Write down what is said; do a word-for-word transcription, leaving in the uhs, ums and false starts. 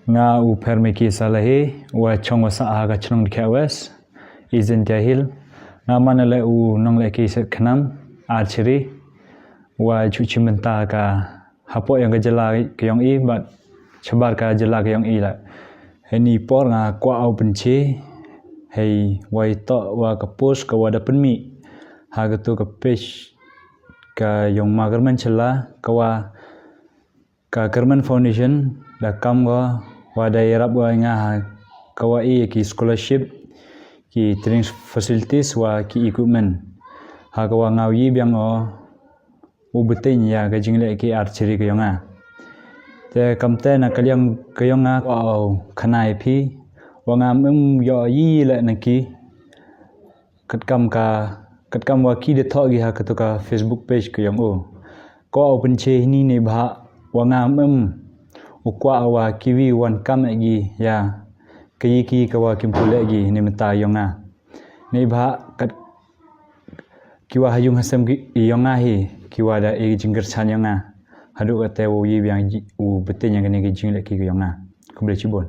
Nga u Phermiki Salahi, wa chong wa sah ha ka chnong Dkhiah West, East Jaintia Hills. Nga man le u nonglehke set khnam, archery, wa chu chimbynta ka hapoh yong ka jylla ka yong i, bad chabar ka jylla ka yong i la. Heini por nga kwah u pynche, hei wa i toh wa ka post ka wa da pynmih ha katu ka page ka yong Ma Kyrmen Shylla, ka wa ka Kyrmen Foundation da kam ko wa da yarap wa nga ha ka wa i ki scholarship, ki training facilities wa ki equipment. Ha ka wa nga u yi biang o u bteng ya ka jinglehke archery ka yong nga. Te kamte na ka liang ka yong nga wa u khana i phi, wa nga ym yoh yi le na ki, katkam ka, katkam wa ki da thoh ki ha katu ka Facebook page ka yong u. Ko u pynche heini neibhah wa nga ym u kwah wa ki wi wan kam e ki ya ka yi ki ka wa kim pule ki neimynta yong nga. Neibhah kat ki wa ha yung ha sem ki yong nga hi, ki wa da e jingkyrchan yong nga. Haduh kate u yi biang u bteng ya kani ki jinglehke ka yong nga. Khublei chibun.